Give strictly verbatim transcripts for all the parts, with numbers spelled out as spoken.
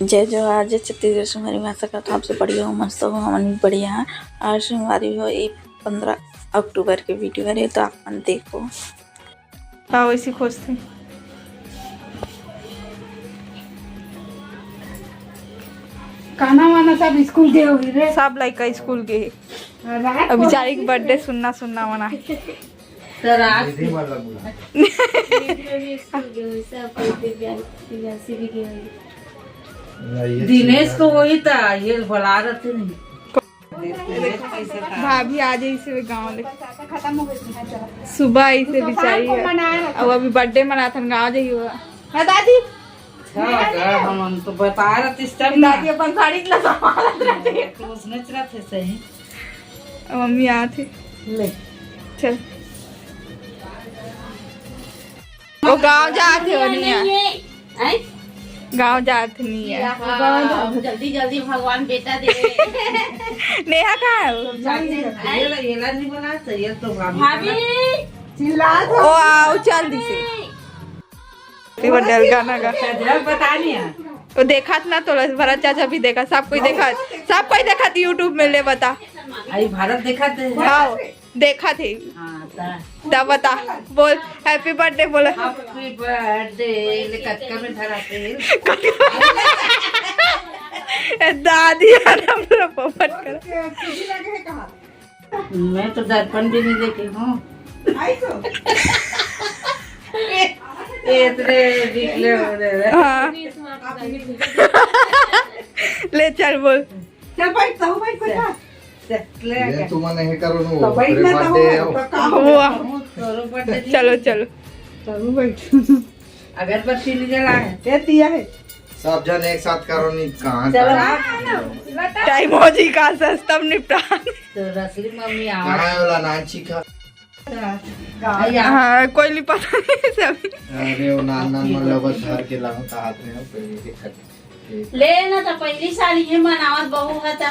जय जोहार, जय छत्तीसगढ़। संगवारी हो, आशा करत हों आप सब बढ़िया हो, मस्त हो, हमन भी बढ़िया हैं। और संगवारी हो, ये पंद्रह अक्टूबर के वीडियो हरे, तो आप मन देखो। का वैसे खोजथे? खाना वाना सब स्कूल गे होही रे। सब लइका स्कूल गे हे। रात अब को बेचारी के बर्थडे सुन्ना सुन्ना मना। तो रात दीदी मन ला बुला। स्कूल गे होही, सब कोई, दिव्या-, दिव्यांशी भी गे होही। नहीं, ये दिनेश तो वही था, ये बुला रहे थे नहीं। भाभी आ जाइसे गाँव ले। सुबह आइसे बेचारी ह। अब अभी बर्थडे मनाथन, गाँव जाही हुआ। हाँ दादी। हाँ, का हम, हम तो बता रहे थे इस टाइम ना। दादी अपन साड़ी इतना संभाल रहे थे। तो उसने चला थे सही। अब मम्मी आथे। ले। चल। वो गाँव जात हे, वो नहीं है। आए? गाँव जात नहीं है। हाँ, जल्दी जल्दी भगवान बेटा दे। नेहा कहाँ है वो? ये ला, ये ला नहीं बोला, तो ये तो भाभी। भाभी। चिल्ला ओ, आओ, चल दिसे। ते वो डर गाना गा। अच्छा, जब बता नहीं है। वो देखत ना, तो भरत चाचा भी देखा, सब कोई देखा, सब कोई देखा YouTube में, ले बता। आई भारत देखा थे। हाँ। देखा थे। हाँ, ता। तब बता, बोल, हैप्पी बर्थडे बोला। हैप्पी बर्थडे, ले कतका में धरा थे। ए, दादी, यार, हम लोग पोपट कर। मैं तो दर्पण भी नहीं देखी हूँ। इतने निकले हो रहे हैं। हाँ। ले चल, बोल। चल बैठ, तू बैठ, बैठ। ले, तुमन नहीं करो नु, तो बैठ ना, तो बर्थडे हो। तो का हो? वाह। तोरो बर्थडे नहीं। चलो, चलो। तू बैठ। अगरबत्ती नहीं जला है। ये दिया है। सब जन एक साथ करो, नहीं कहाँ चलो। टाइम हो जी का सस्तम निपटान। तो रसली मम्मी आ। कहाँ है वाला नानची का? हाँ, कोई नहीं पता नहीं सब। अरे, वो नान नान मन ला बस धर के लाऊं, तो हाथ में हो, कोई नहीं दिक्कत। ले ना, तो पहली साल ये मनावत बहू है, तो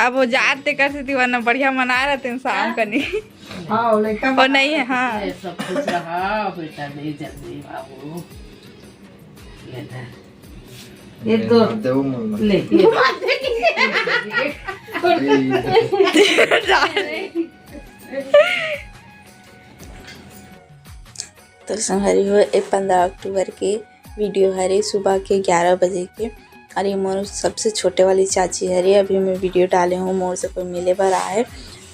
अब वो जात ते कर से दीवाना बढ़िया मना रहे थे शाम हाँ? कनी। हाँ, लड़का और नहीं है, हाँ। ये सब कुछ रहा, बेटा, दे जल्दी बाबू। ये धर। ये दो। मत दे वो, मत, मत। ले, ये। तो संगवारी हो, ए पंद्रह अक्टूबर के वीडियो हरे, सुबह के ग्यारह बजे के। और ये मोर सबसे छोटे वाली चाची हरे, अभी मैं वीडियो डाले हूँ, मोर से कोई मिले बर आए।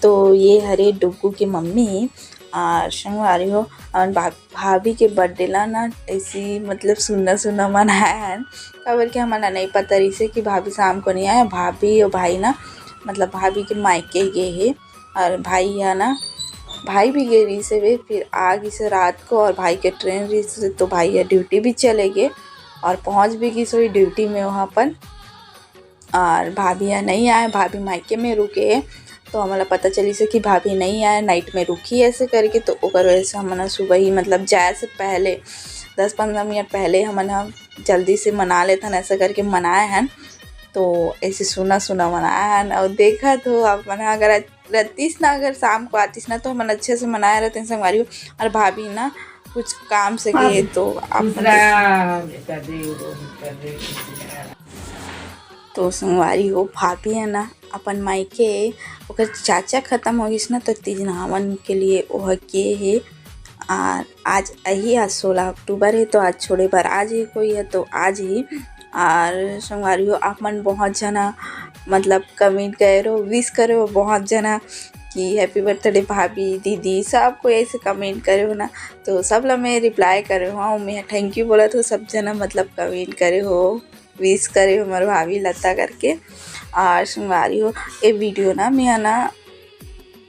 तो ये हरे डुग्गू के मम्मी। और संगवारी हो, और भा-, भाभी के बर्थडे ला ना ऐसी, मतलब, सुन्ना सुन्ना मनाया है, काबर कि हमन ला नहीं पता रहिसे कि भाभी शाम को नहीं आए। भाभी और भाई ना, मतलब, भाभी के मायके गे हे, और भाई है ना, भाई भी गे रहिसे वे, फिर आ गिसे रात को, और भाई के ट्रेन रहिसे, तो भाई है ड्यूटी भी चले गे और पहुँच भी गिस वही ड्यूटी में वहाँ पर। और भाभी यहाँ नहीं आए, भाभी मायके में रुके हे, तो हमला पता चलिसे कि भाभी नहीं आए, नाइट में रुकी ऐसे करके। तो ओकर वजह से हमन ह सुबह ही, मतलब, जाए से पहले, दस पंद्रह मिनट पहले हमन ह जल्दी से मना लेथन, ऐसा करके मनाए हन। तो ऐसे सुना सुना मनाए हन। और देखत हो आप मन ह, अगर रतिस ना, अगर शाम को आतिस ना, तो हमन अच्छे से मनाए रहते हैं संगवारी हो। और भाभी ना कुछ काम से गए, तो आप दूसरा बेटा दे, वो बेटा दे। तो संगवारी हो, भाभी है ना, अपन मायके, ओकर चाचा खत्म हो गिस ना, तो तीज नहावन के लिए ओह गे हे। आ, आज अही, आज सोलह अक्टूबर है, तो आज छोड़े बर आज ही कोई है, तो आज ही। और संगवारी हो, आप मन बहुत जना, मतलब, कमेंट करे हो, विश करे हो बहुत जना कि हैप्पी बर्थडे भाभी, दीदी, सब कोई ऐसे कमेंट करे हो ना, तो सब ला मैं रिप्लाई करे हो, मैं थैंक यू बोलत हो, सब जना, मतलब, कमेंट करे हो, विश करे हो हमर भाभी लता करके। और संगवारी हो, ये वीडियो ना मैं ना,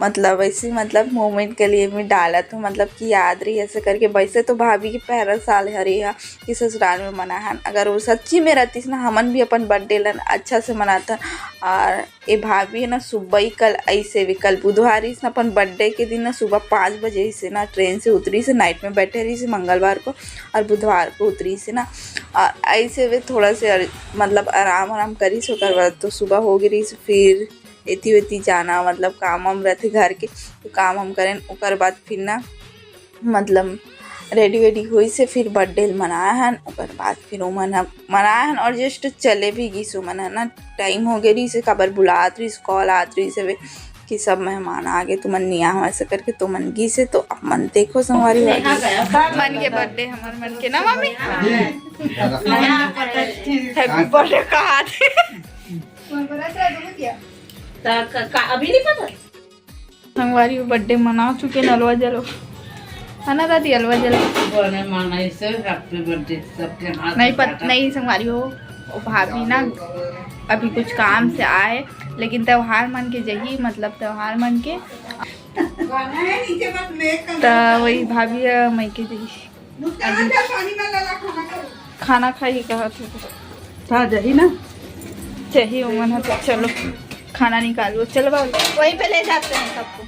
मतलब, ऐसे, मतलब, मोमेंट के लिए मैं डालत हूँ, मतलब कि याद रही ऐसे करके। वैसे तो भाभी के पहला साल हरे हा कि ससुराल में मना है, अगर वो सच्ची में रहतीस ना, हमन भी अपन बर्थडे लन अच्छा से मनाता। और ये भाभी है ना, सुबह ही कल ऐसे भी, कल बुधवार ही ना, अपन बर्थडे के दिन ना सुबह पाँच बजे ही से ना ट्रेन से उतरी से, नाइट में बैठे रही से मंगलवार को, और बुधवार को उतरी से ना। और ऐसे वे थोड़ा से अर-, मतलब, आराम आराम करी से, ओकर बाद तो सुबह हो गई रही से, फिर एती वेती जाना, मतलब, काम वाम रहते घर के, तो काम हम करें, ओकर बाद फिर ना, मतलब, रेडी वेडी होइस हे, फिर बर्थडे मनाए हन, ओकर बाद फिर ओमन ह मनाए हन और जस्ट चले भी गिस ओमन ह ना, टाइम हो गे रहिस हे, काबर बुलात रहिस, कॉल आत रहिस हवे कि सब मेहमान आ गे, तुमन नइ आव ऐसे करके, तो मन गिस हे। तो आप मन देखो संगवारी हो, मन के बर्थडे, हमर मन के ना मम्मी, हैप्पी बर्थडे कहा थे। अभी नहीं पता। संगवारी हो बर्थडे मना चुके न, अलवा जलो, है ना दादी, अलवा जलो। बने मनाइस हे, हैप्पी बर्थडे सबके हाथ नहीं पत नहीं संगवारी हो, वो भाभी ना अभी कुछ काम से आए, लेकिन त्योहार मन के जही, मतलब त्योहार मन के। त वही भाभी ह मइके जही। खाना खाही कहत हे। त जही ना, जही ओमन ह। तो चलो खाना निकालो, चलो बाबू, वहीं पे ले जाते हैं सबको।